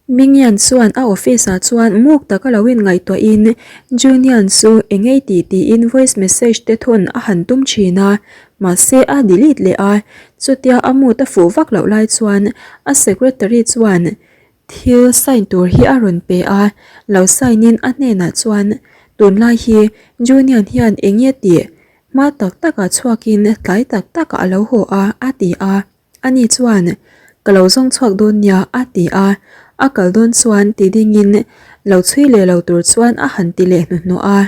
Mingyan chuan a office ah chuan muk taka lo in ngaihtuah in Junian chu engei tih tiin voice message te thawn a han tum thin a, mahse a delete leh a, chutia a mood a fuh vak loh lai chuan a secretary chuan thil sign tur hi a rawn pe a, lo sign in a hnenah chuan tunlai hi Junian hian enge tih hma tak takah chhuakin tlai tak takah a lo haw a a ti a. Ani chuan, Ka lo zawng chhuak dawn nia, a ti a. A kal dawn chuan ti dingin lo chhui leh lo tur chuan a han ti leh hnuhnawh a.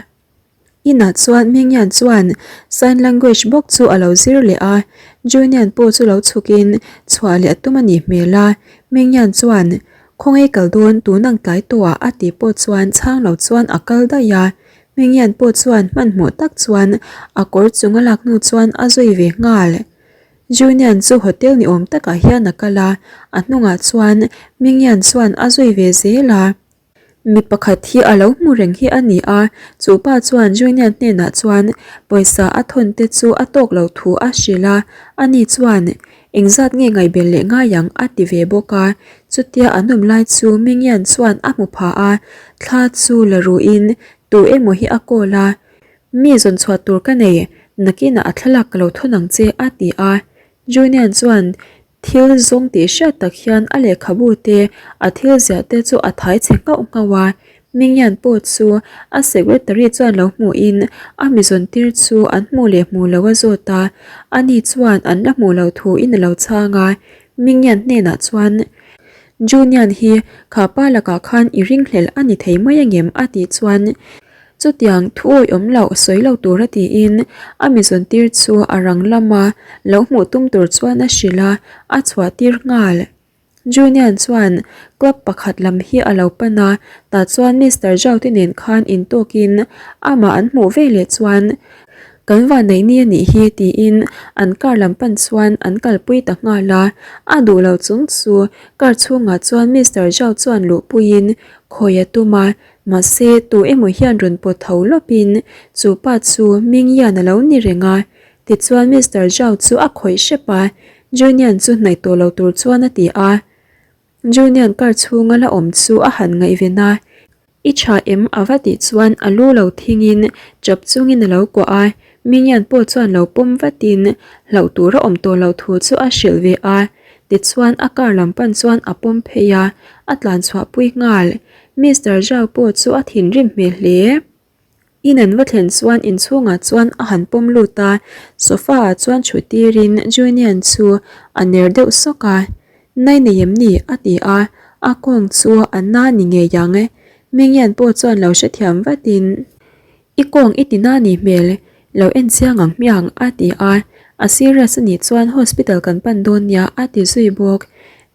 Inah chuan Mingyan chuan sign language bawk chu a lo zir leh a, Junian pawh chu lo chhukin chhuah leh a tum a nih hmel a. Mingyan chuan, Khawngaih kal dawn tun ang tlai tawhah a tih pawh chuan chhang lo chuan a kal daih a. Mingyan pawh chuan hmanhmawh tak chuan a kawr chung a lak hnu chuan a zui ve nghal. Junian chu hotel ni awm takah hian a kal a, a hnungah chuan Mingyan chuan a zui ve zel a. Mi pakhat hi a lo hmu reng hi a ni a, chu pa chuan Junian hnenah chuan pawisa a thawn te chu a tawk lo thu a hrilh a, ani chuan engzat nge ngaihbel leh ngai ang a ti ve bawk a. Chutia an awm lai chu Mingyan chuan a hmu pha a, thla chu la ruhin tu emaw hi a call a, Mi zawn chhuah tur ka nei, nakinah a thlalak ka lo thawn ang che a ti a. Junian chuan thil zawng tih hriat tak hian a lehkhabu te, a thil ziah te chu a thai chhe nghauh nghauh a. Mingyan pawh chu a secretary chuan lo hmuhin a mi zawn tir chu an hmuh leh hmuh lo a zawt a, ani chuan an la hmuh lo thu in a lo chhang a. Mingyan hnenah chuan Junian hi kha pa lakah khan i ringhlelh a ni thei mai angem a tih chuan Chutiang thu awih awm loh sawi lo tura tiin a mi zawntir chu a rang lama lo hmuh tum tur chuan a hrilh a, a chhuah tir nghal. Junian chuan club pakhat lam hi a lo pan a, tah chuan Mister Zhao te nen khan intawkin amah an hmuh ve leh chuan Kan vanneih ni a nih hi tiin an car lam pan chuan an kalpui ta nghal a, a duh lo chung chu car chhungah chuan Mister Zhao chuan luhpuiin khawi a tum a, Mahse, tu emaw hian rawn pawt tho lawpin chu pa chu Mingyan a lo ni reng a. Tichuan Mister Zhao chu a khawih hrep a, Junian chu hnaih tawh lo tur chuan a ti a. Junian car chhunga la awm chu a han ngaihven a, I tha em a va tih chuan a lu lo thingin chap chungin a lo kuah a, Mingyan pawh chuan lo pawm vatin hlauh tur a awm tawh loh thu chu a hrilh ve a. Tichuan a car lam pan chuan a pawm phei a, a tlan chhuah pui nghal. Mister Zhao pawh chu a thinrim hmel hle. In an va thlen chuan inchhungah chuan a han pawm lut a, sofa ah chuan thu tirin Junian chu a ner deuh sawk a. Nai nei em ni? a ti a, a kawng chu a na ni ngei ang. Mingyan pawh chuan lo hrethiam vatin. I kawng i ti na ni hmel, lo en chiang ang hmiang a ti a, a serious a nih chuan hospital kan pan dawn nia a ti zui bawk.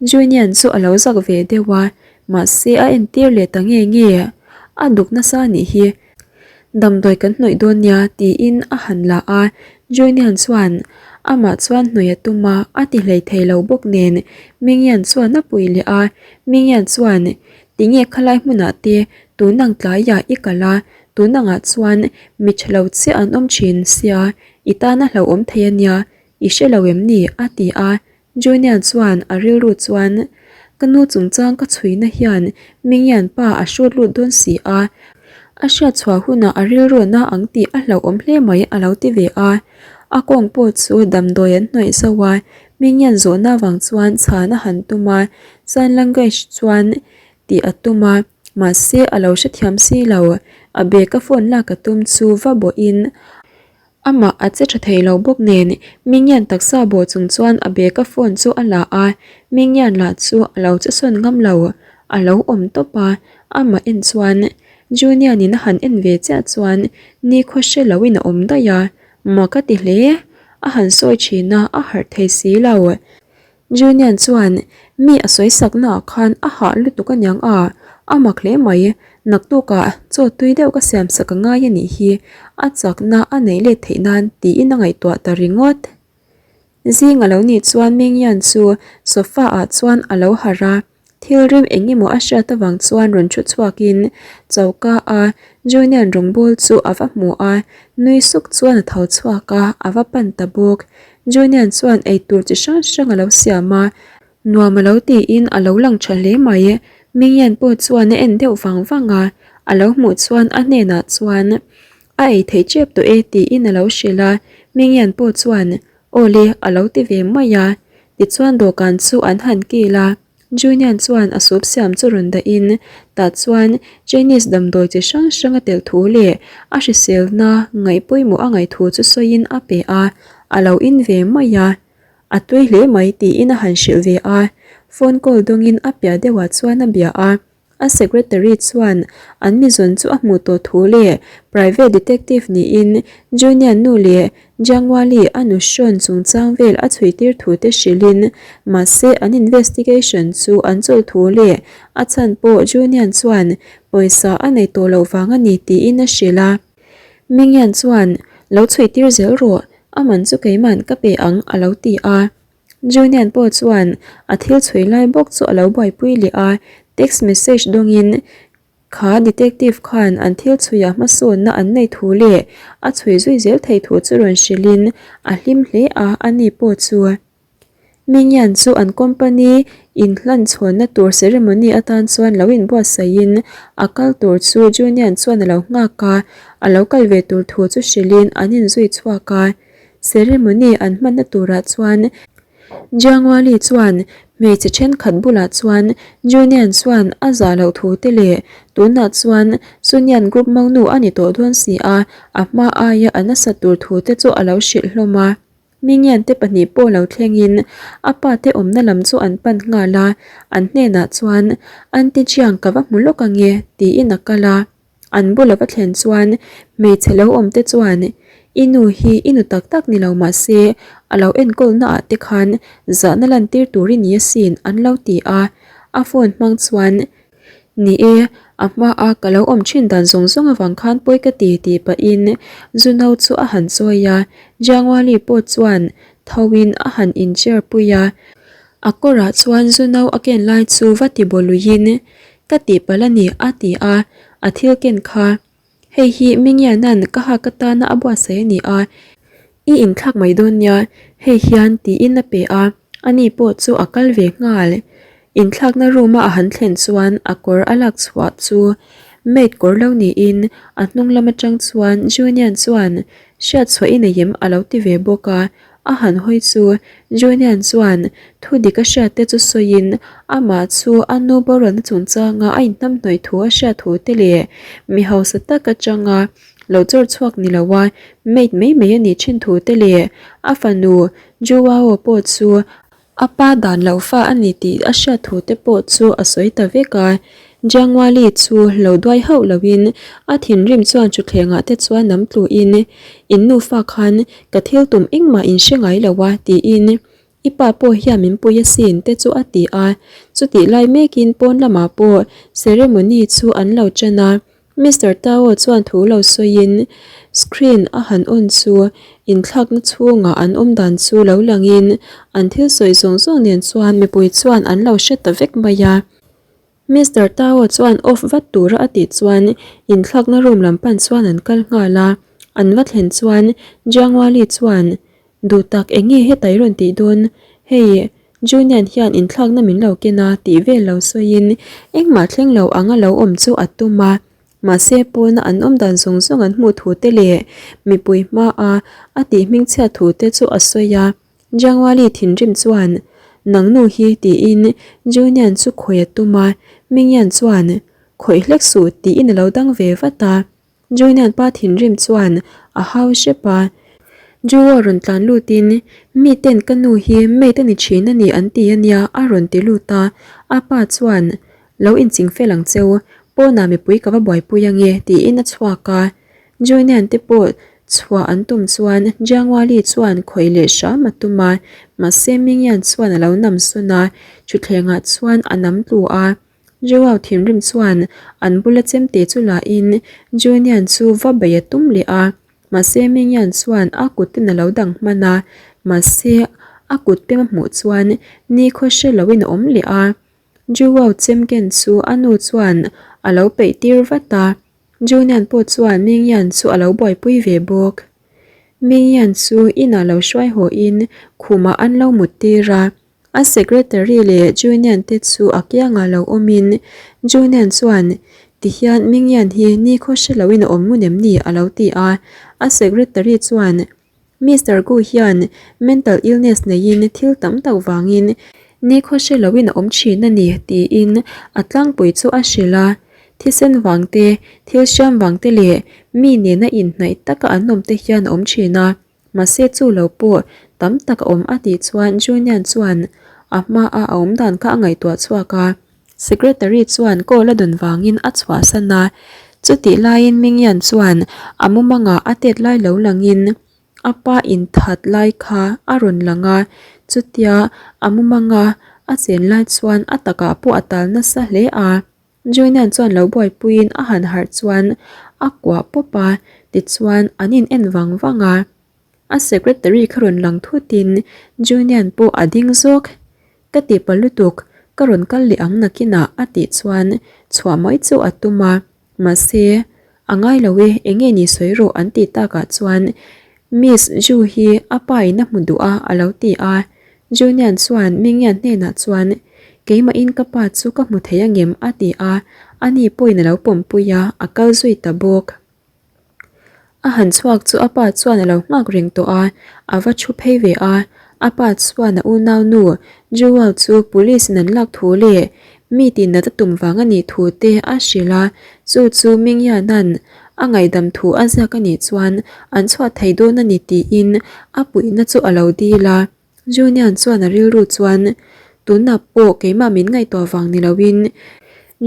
Junian chu a lo zak ve deuh a, mahse a entir leh ta nge nge, a duk nasa a nih hi, damdawi kan hnawih dawn nia tiin a han la a, Junian chuan amah chuan hnawih a tum a, a ti hlei thei lo bawk nen Mingyan chuan a pui leh a, Mingyan chuan tinge khalai hmunah te Tun ang tlaiah i kal a, tun angah chuan mi tha lo chiah an awm thin sia, i tan a hlauhawm thei a nia, i hre lo em ni? a ti a. Junior chuan a rilru chuan, Ka nu chungchang ka chhuina hian Mingyan pa a hrut lut dawn si a, a hriat chhuah hunah a rilru na ang tih a hlauhawm hle mai a lo ti ve a. A kawng pawh chu damdawi an hnawih zauh a, Mingyan zawhna vang chuan chhan a han tum a, sign language chuan tih a tum a, mahse a lo hrethiam si lo. A bag a phone lak a tum chu va bawhin amah a che tha thei lo bawk nen Mingyan taksa bawh chung chuan a bag a phone chu a la a, Mingyan lah chu a lo che sawn ngam lo, a lo awm tawp a, amah en chuan Junior in a han en ve chiah chuan nikhaw hre lo in a awm daih a, mak a ti hle, a han sawi thin a, a harh thei si lo. Junian chuan mi a sawi saknaah khan a hah lutuk aniang a, a mak hle mai, naktukah chaw tui deuh ka siam sak a ngai a nih hi, a chakna a neih let theih nan tiin a ngaihtuah ta ringawt. Zing a lo nih chuan Mingyan chu sofa ah chuan a lo harh a. Thil rim eng emaw a hriat avang chuan rawn thu chhuakin choka a Junian rawngbawl chu a va hmu a, nui suk chuan a tho chhuak a, a va pan ta bawk. Junian chuan eitur chi hrang hrang a lo siam a, nuam a lo tiin a lo lang tha hle mai. Mingyan pawh chuan a en deuh vang vang a, a lo hmuh chuan a hnenah chuan a ei theih tep tawh e tiin a lo hrilh a, Mingyan pawh chuan aw le a lo ti ve mai a, tichuan dawhkan chu an han kil a. Junian chuan a soup siam chu rawn dahin tah chuan Chinese damdawi chi hrang hrang a telh thu leh a hriselna ngaih pawimawh a ngaih thu chu sawiin a pe a, a lo in ve mai a. A tui hle mai tiin a han hrilh ve a, phone call dawngin a piah deuhah chuan a bia a. A secretary chuan an mi zawn chu a hmuh tawh thu leh private detective niin Junior nu leh Jiangwali a nu hrawn chungchang vel a chhui tir thu te hrilhin mahse an investigation chu an chawlh thu leh a chhan pawh Junior chuan pawisa a nei tawh loh vang a ni tiin a hrilh a. Mingyan chuan lo chhui tir zel rawh, a man chu keiman ka pe ang a lo ti a. Junian pawh chuan a thil chhui lai bawk chu a lo buaipui leh a, text message dawngin kha detective khan an thil chhuiah hmasawnna an nei thu leh a chhui zui zel thei thu chu rawn hrilhin a hlim hle a, ani pawh chu Mingyan chu an company inhlanchhawnna tur ceremony atan chuan lo inbuatsaihin a kal tur chu Junian chuan a lo nghak a, a lo kal ve tur thu chu hrilhin an inzui chhuak a. Ceremony an hmanna turah chuan Jiangwali chuan hmeichhe thenkhat bulah chuan Junian chuan a zah loh thu te leh tunah chuan Sunian group mangnu a ni tawh dawn si a, a hma aia a nasat tur thu te chu a lo hrilh hlawm a. Mingyan te pahnih pawh lo thlengin a pa te awmna lam chu an pan nghal a, an hnenah chuan Aunty Jiang ka va hmu lawk ange tiin a kal a. An bula va thlen chuan hmeichhe lo awm te chuan i nu hi i nu tak tak ni lo mah se a lo enkawl na ah te khan zahna lan tir tur i ni asin an lo ti a, a phone hmang chuan ni e a hma a ka lo awm thin dan zawng zawng avang khan pawi ka ti tih pahin zu no chu a han chawi a, Jiangwali pawh chuan tho in a han in chair pui a, a kawrah chuan zu no a ken lai chu va ti baw luiin Ka tihpalh a ni, a ti a, a thil ken kha. Hei hi Mingiana'n ka hak atana a buatsaih a ni a, i inthlak mai dawn nia, hei hian tiin a pe a, ani pawh chu a kal ve nghal. Inthlakna room-a a han thlen chuan a kawr a lak chhuah chu maid kawr lo niin a hnung lam atang chuan Junian chuan hriatchhuah i nei em a lo ti ve bawk a, A han hawi chu Junian chuan thu dik a hriat te chu sawiin amah chu a nu boralna chungchanga a inhnamhnawih thu a hriat thu te leh mi hausa tak atanga lo chawr chhuak ni lo a maid mai mai a nih thin thu te leh a fanu Joao pawh chu a pa dan lo fa a ni tih a hriat thu te pawh chu a sawi ta vek a. Jiangwali chu lo duai hauh loin a thinrim chuan thutthlengah te chuan nam tluin in nufa khan ka thil tum engmah in hre ngai lo a tiin i pa pawh hian min pui asin te chu a ti a. Chutih lai mekin pawn lamah pawh ceremony chu an lo tan a, Mister Tao chuan thu lo sawiin screen a han on chu inthlakna chhungah an awm dan chu lo langin an thil sawi zawng zawng nen chuan mipui chuan an lo hre ta vek mai a. Mister Tao chuan off vat tura a tih chuan inthlakna room lam pan chuan an kal nghal a, an va thlen chuan Jiangwali chuan Duh tak eng nge heta i rawn tih dawn? Hei Junian hian inthlakna min lo ken a tih vel lo sawiin engmah thleng lo anga lo awm chu a tum a, mahse pawna an awm dan zawng zawng an hmuh thu te leh mipui hmaa a tih hmingchhiat thu te chu a sawi a. Jiangwali thinrim chuan, Nang nu hi tiin Junian chu khawih a tum a, Mingyan chuan, Khawih hlek suh tiin a lo dang ve vat a. Junian pa thinrim chuan a hau hrep a, Juo rawn tlan lutin, Miten ka nu hi maid a ni thin a ni an ti a nia a rawn ti lut a, a pa chuan, Lo inching fel ang cheu, pawnah mipui ka va buaipui ange tiin a chhuak a. Junian te pawh chhuah an tum chuan Jiangwali chuan khawih leh hram a tum a, mahse Mingyan chuan a lo nam sawn a, thutthlengah chuan a nam tlu a. Joao thinrim chuan an bula chemte chu la in Junian chu va bei a tum leh a, mahse Mingyan chuan a kut in a lo dang hman a, mahse a kut pem a hmuh chuan nikhaw hre lo in a awm leh a. Joao chemken chu a nu chuan a lo peih tir vat a. Junian pawh chuan Mingyan chu a lo buaipui ve bawk. Mingyan chu inah lo hruai haw in khumah an lo mut tir a. A secretary leh Junian te chu a kiangah lo awmin Junian chuan, Tihian Mingyan hi nikhaw hre loin a awm ngun em ni? a lo ti a. A secretary chuan, Mister Gu hian mental illness neiin thil tam tak vangin nikhaw hre loin a awm thin a ni, tiin a tlangpui chu a hrilh a. Thisen vang te, thil hriam vang te leh mi nena inhnaih taka an awm te hian a awm thin a. Mahse chu lo pawh tam tak a awm a tih chuan Junian chuan a hmaa a awm dan kha a ngaihtuah chhuak a. Secretary chuan call a dawn vangin a chhuahsan a, chutih laiin Mingyan chuan a mumangah a tet lai lo langin a pa inthat lai kha a rawn lang a, chutia a mumanga a chen lai chuan a takah pawh a tal nasa hle a. Joynan chuan lo buaipuiin a han harh chuan a kuah pawp a, tichuan an in en vang vang a. A secretary kha rawn lang thutin Junian pawh a ding zawk. Ka ti pa lutuk, ka rawn kal leh ang nakinah a tih chuan chhuah mai chu a tum a, mahse A ngai lo e, enge ni sawi rawh an tih takah chuan Miss Ju hi a pa in a hmu duh a a lo ti a. Junian chuan Mingyan hnenah chuan Keimahin ka pa chu ka hmu thei angem a ti a, ani pawhin a lo pawmpui a, a kal zui ta bawk. A han chhuak chu a pa chuan a lo nghak reng tawh a, a va thu phei ve a, a pa chuan a unaunu Jewel chu police in an lak thu leh Mi tin nat a tum vang a nih thu te a hrilh a, chu chu Mingyanan a ngaihdam thu a ziak a nih chuan an chhuah thei dawn a ni tiin a puihna chu a lo dil a. Junian chuan a rilru chuan tunah pawh keimah min ngaihtuah vang ni loin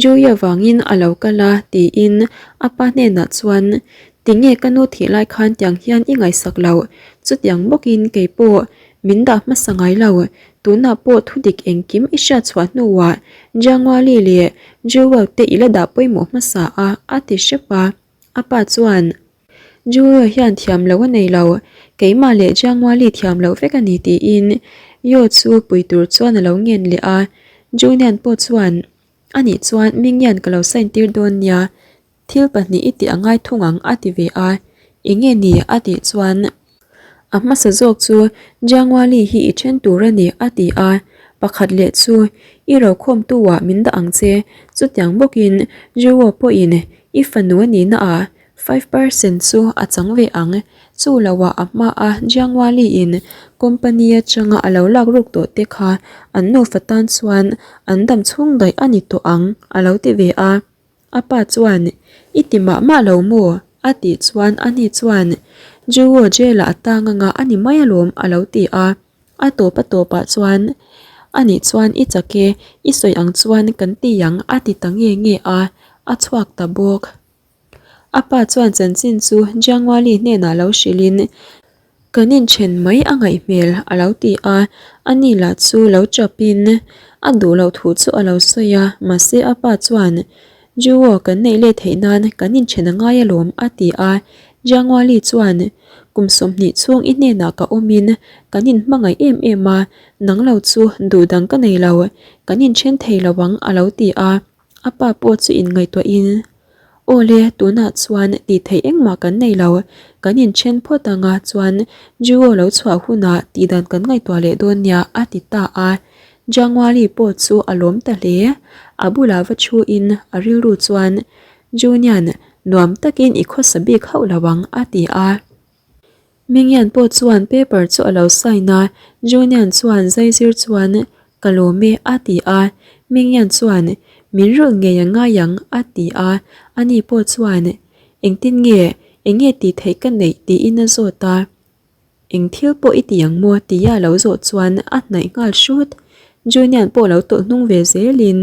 Julia vangin a lo kal a tiin a pa hnenah chuan tinge ka nu thih lai khan tiang hian i ngaihsak loh, chutiang bawkin keipawh Min dah hmasa ngai lo, tunah pawh thudik engkim i hriat chhuah hnuah Janguali leh Jewel te i la dah pawimawh hmasa a, a ti hrep a. A pa chuan, Jewel hian thiam loh a nei lo, keimah leh Janguali thiam loh vek a ni tiin Yo chu pui tur chuan a lo ngen leh a. Junian pawh chuan, Anih chuan Mingyan ka lo sign tir dawn nia, Thil pahnih i tih a ngai thung ang a ti ve a, enge ni a tih chuan a hmasa zawk chu Jiangwali hi i then tur a ni a ti a, pakhat leh chu i rokhawmtu ah min dah ang che, chutiang bawkin Zhuo pawhin i fanu a nihna ah 5% chu a chang ve ang, chu lo ah a hma a Jiangwali in company atanga a lo lak ruk tawh te kha an nufa tan chuan an dam chhung daih a ni tawh ang a lo ti ve a. A pa chuan, I ti mah mah lo maw? a tih chuan ani chuan, Juo jail-ah a tang anga a ni mai alawm a lo ti a. A tawp a tawpah chuan, Anih chuan i chak e, i sawi ang chuan kan ti ang a ti ta nge nge a, a chhuak ta bawk. A pa chuan chanchin chu Jiangwali hnenah lo hrilhin, Kan inthen mai a ngaih hmel a lo ti a, ani lah chu lo chapin a duh loh thu chu a lo sawi a, mahse a pa chuan Juo kan neih leh theih nan kan inthen a ngai alawm a ti a, Jiangwali chuan Kum 20 chhung i hnenah ka awmin kan inhmangaih em em a, nang lo chu duh dang ka nei lo, kan inthen thei lo ang a lo ti a. A pa pawh chu inngaihtuahin, Aw le, tunah chuan tih theih engmah kan nei lo, kan inthen phawt anga chuan Juo lo chhuah hunah tihdan kan ngaihtuah leh dawn nia a ti ta a. Jangwali pawh chu a lawm ta hle. A bulah va thuin a rilru chuan, Junian, nuam takin i khawsa bik hauh lo ang a ti a. Mingyan pawh chuan paper chu a lo sign a, Junian chuan zaizir chuan Ka lawm e a ti a, Mingyan chuan Min rulh ngei a ngai ang a ti a, ani pawh chuan Engtin nge, enge tih theih ka neih tiin a zawt a, Eng thil pawh i ti ang maw tia a lo zawh chuan a hnaih nghal hrut. Junian pawh lo tawlh hnung ve zelin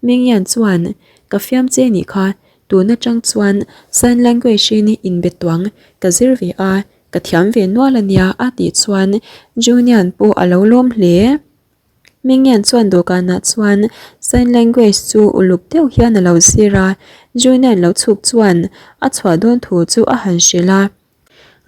Mingyan chuan Ka fiam che nih kha, Tun atang chuan sign language in inbe tuang ka zir ve a, ka thiam ve nual a nia a tih chuan Junian pawh a lo lawm hle. Mingian chuan dawhkanah chuan sign language chu uluk deuh hian a lo zir a, Junian lo chhuk chuan a chhuah dawn thu chu a han hrilh a.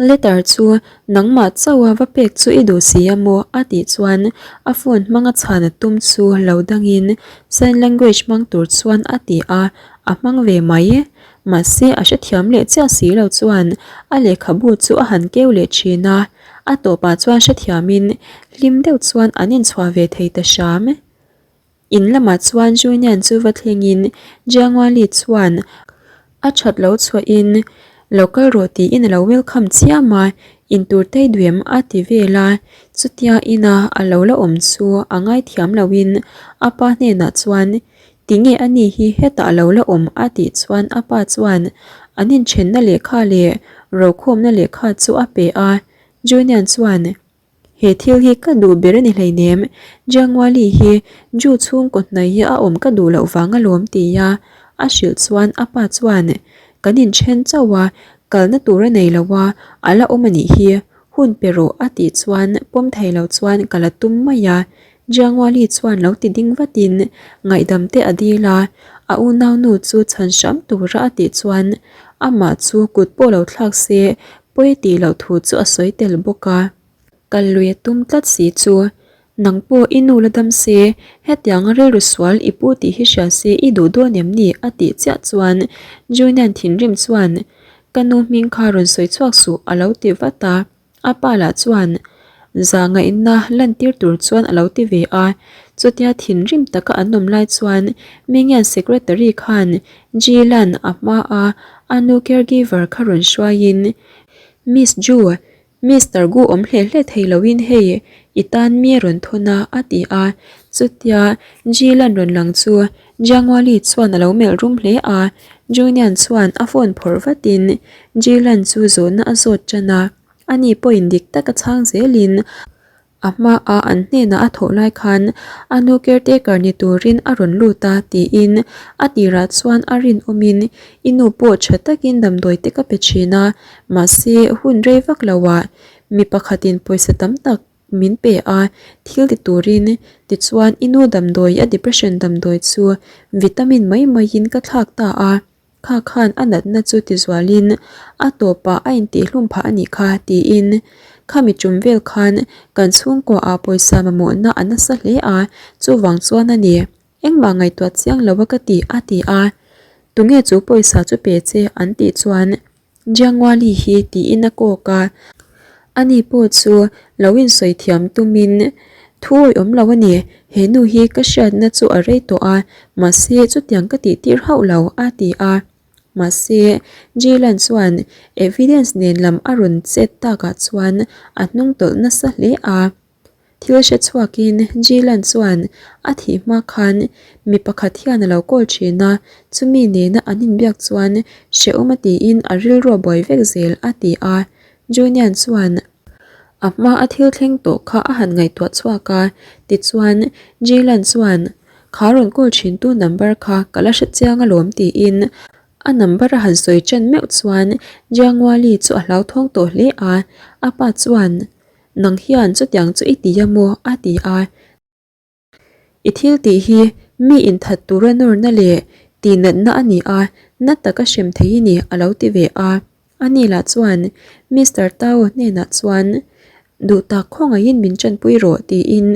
Letter chu nangmah chauha va pek chu i duh si a maw? a tih chuan a phone hmanga chhan a tum chu lo dangin sign language hmang tur chuan a ti a, a hmang ve mai. Mahse a hrethiam leh chiah si lo chuan a lehkhabu chu a han keu leh thin a. A tawpah chuan hrethiamin hlim deuh chuan an inchhuah ve thei ta hram. In lamah chuan Junian chu va thlengin Jiangwali chuan a that lo chhuahin lo kal rawh tiin a lo welcome chiam a, intur tei duem a ti vel a, chutia ina a lo la awm chu a ngaithiam loin a pa hnenah chuan Tinge a ni hi hetah a lo la awm a tih chuan a pa chuan an inthenna lehkha leh rokhawmna lehkha chu a pe a, Junian chuan He thil hi ka duh ber a ni hleinem, Jiangwali hi Ju chhungkaw hnai hi a awm ka duh loh vang alawm tia a hrilh chuan a pa chuan kan inthen chauh a, kalna tur a nei lo a, a la awm a nih hi, hun pe rawh a tih chuan pawm thei lo chuan ka la tum mai a, Jiangwali chuan lo ti ding vatin ngaihdam te a dil a, a unaunu chu chhan hram tura a tih chuan amah chu kut pawh lo thlak se pawi tih loh thu chu a sawi tel bawk a. Kal lui a tum tlat si chu, Nang pawh i nu la dam se, hetianga rilru sual i pu tih hi hria se i duh dawn em ni? a tih chiah chuan Junian thinrim chuan, Ka nu hming kha rawn sawi chhuak suh a lo ti vat a. A pa lah chuan zah ngaihna lantir tur chuan a lo ti ve a, chutia thinrim taka an awm lai chuan Mingian secretary khan Jilan a hma a a nu caregiver kha rawn hruaiin Miss Ju, Mister Gu awm hle hle thei loin hei i tan mi a rawn thawn a a ti a, chutia Jilan rawn lang chu Jiangwali chuan a lo melh rum hle a, Junian chuan a phone phawrh vatin Jilan chu zawhna a zawt tan a, ani pawhin dik taka chhang zelin a hmaa an hnenah a thawh lai khan a nu caretaker ni turin a rawn lut a tiin a tirah chuan a rinawmin i nu pawh tha takin damdawi te ka pe thin a, mahse hun rei vak loah mi pakhatin pawisa tam tak Min pe a, thil ti turin, tichuan i nu damdawi a depression damdawi chu vitamin mai maiin ka thlak ta a, kha khan a natna chu tizualin a tawpah a intihhlum phah a nih kha tiin khami tum vel khan kan chhungkua ah pawisa mamawhna a nasa hle a, chuvang chuan a ni. Engmah ngaihtuah chiang lo a ka ti a ti a, tunge chu pawisa chu pe che an tih chuan Jiangwali hi tiin a kawk a, ani pawh chu lo insawi thiam tumin thu awih awm lo a ni, he nu hi ka hriatna chu a rei tawh a, mahse chutiang ka tih tir hauh lo a ti a, mahse Jilan chuan evidence nen lam a rawn chet takah chuan a hnung tawlh nasa hle a. Thil hre chhuakin Jilan chuan a thih hma khan mi pakhat hian a lo call thin a, chumi nena an inbiak chuan hrehawm a tiin a rilru a buai vek zel a ti a. Junian chuan a hma a thil thleng tawh kha a han ngaihtuah chhuak a, tichuan Jilan chuan kha rawn call thintu number kha ka la hre chiang alawm tiin a number a han sawi ṭan meuh chuan Jiangwali chu a hlauthawng tawh hle a, a pa chuan Nang hian chutiang chu i ti a maw? a ti a. I thil tih hi mi inthat tura nawrna leh tihnatna a ni a, na taka hrem thei i ni a lo ti ve a. Ani lah chuan Mister Tao hnenah chuan duh tak khawngaihin min tanpui rawh tiin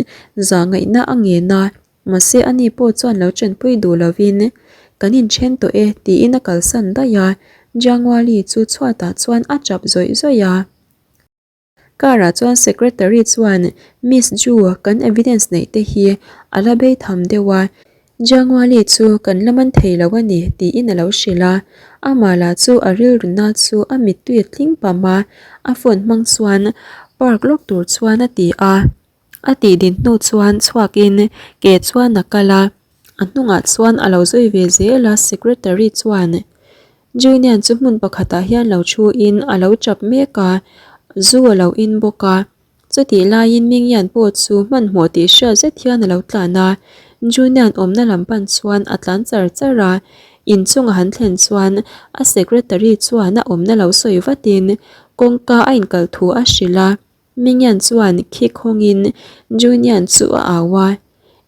zahngaihna a ngen a. Mahse ani pawh chuan lo tanpui duh lovin kan inthen tawh e tiin a kalsan daih a. Jiangwali chu chhuatah chuan a tap zawih zawih a. Car ah chuan secretary chuan Miss Ju kan evidence neih te hi a la bei tham deuh a, Jiangwali chu kan la man thei lo a ni tiin a lo hrilh a, amah lah chu a rilru na chu a mittui a tling pam a, a phone hmang chuan park lawk tur chuan a ti a. A tih din hnu chuan chhuakin ke chuan a kal a, a hnungah chuan a lo zui ve zel a secretary chuan Junian chu hmun pakhatah hian lo thu in a lo chap mek a, zu a lo in bawk a, chutih laiin Mingyan pawh chu hmanhmawh tih hriat zet hian a lo tlan a, Junian awmna lam pan chuan a tlan char char a, inchung a han thlen chuan a secretary chuan a awmna lo sawi vatin kawngka a inkalh thu a hrilh a. Mingyan chuan khi khawngin Junian chu a au a,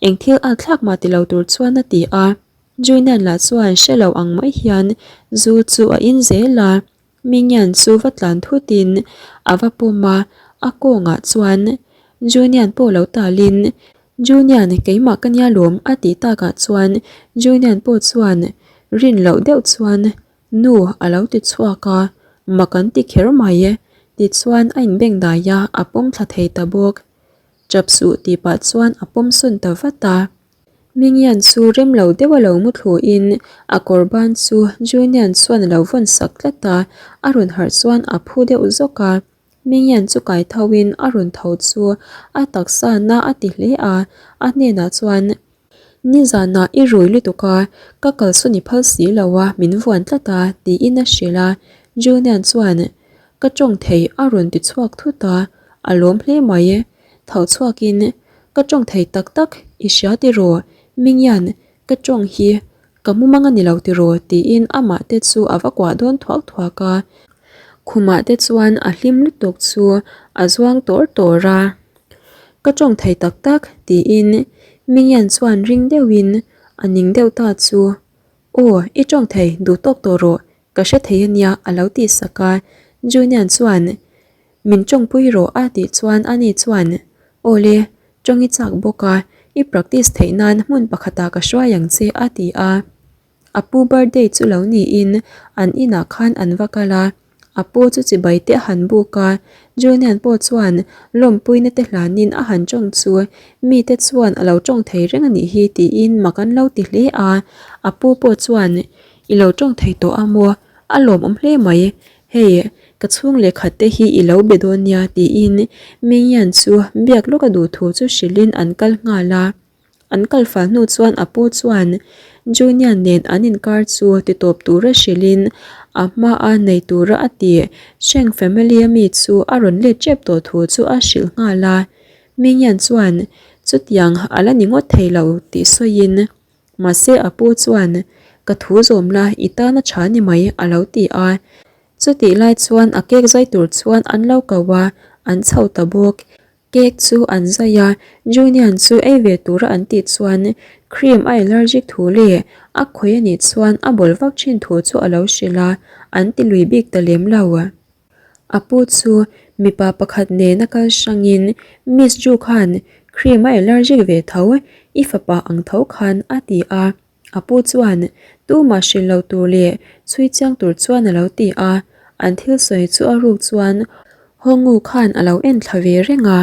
eng thil at thlak mah ti lo tur chuan a ti a. Junian lah chuan hre lo ang mai hian zu chu a in zel a, Mingyan chu va tlan thutin a va pawm a, a kawngah chuan Junian pawh lo talin Junian keimah ka nia lawm a tih takah chuan Junian pawh chuan rin loh deuh chuan Nu a lo ti chhuak a, mak an ti kher mai e. Tichuan a inbengdai a, a pawm thla thei ta bawk. Chap suh tih pah chuan a pawm sawn ta vat a. Mingyan chu rem lo deuh a lo mu thluin a kawr ban chu Junian chuan a lo vawn sak tlat a, a rawn harh chuan a phu deuh zawk a. Mingyan chu kai tho in a rawn tho chu a taksa na a ti hle a, a hnenah chuan, Nizanah i rui lutuk a, ka kalsawn i phal si lo a, min vuan tlat a, tiin a hrilh a. Junian chuan, Ka tawng thei a rawn ti chhuak thut a, a lawm hle mai. Tho chhuakin, Ka tawng thei tak tak, i hria tiraw? Mingyan, ka tawng hi ka mumang a ni lo tiraw? tiin amah te chu a va kuah dawn thuak thuak a. Khumah te chuan a hlim lutuk chu a zuang tawr tawr a. Ka tawng thei tak tak, tiin Mingyan chuan ring deuhin a ning deuh ta chu. Aw, i tawng thei, duh tawk tawh rawh, ka hre thei a nia a lo tih sak a. Junian chuan, Min tawngpui rawh a tih chuan ani chuan, Aw le, tawng i chak bawk a, i practice theih nan hmun pakhatah ka hruai ang che a ti a. A pu birthday chu lo niin an inah khan an va kal a. A pu chu chibai te a han buk a, Junian pawh chuan lawmpuina te hlanin a han tawng chu mite chuan a lo tawng thei reng a nih hi tiin mak an lo ti hle a. A pu pawh chuan, I lo tawng thei tawh a maw? A lawmawm hle mai. Hei, ka chhung leh khat te hi i lo be dawn nia tiin Mingyan chu biak lawk a duh thu chu hrilhin an kal nghal a. An kal fal hnu chuan a pu chuan Junior nen an inkar chu titawp tura hrilhin a hmaa nei tura a tih Sheng family a mi chu a rawn let tep tawh thu chu a hrilh nghal a. Mingyan chuan chutiang a la ni ngawt thei lo tih sawiin mahse a pu chuan ka thu zawm la i tan a tha ni mai a lo ti a. Chutih lai chuan a cake zai tur chuan an lo ko a, an chho ta bawk. Cake chu an zai a, Junian chu ei ve tura an tih chuan cream a allergic thu leh a khawih a nih chuan a bawl vak thin thu chu a lo hrilh a, an ti lui bik ta lem lo. A pu chu mipa pakhat nena kal hrangin Miss Ju khan cream a allergic ve tho, i fapa ang tho khan a ti a. A pu chuan tumah hrilh lo tur leh chhui chiang tur chuan a lo ti a, an thil sawi chu a ruk chuan Hawngu khan a lo en thla ve reng a.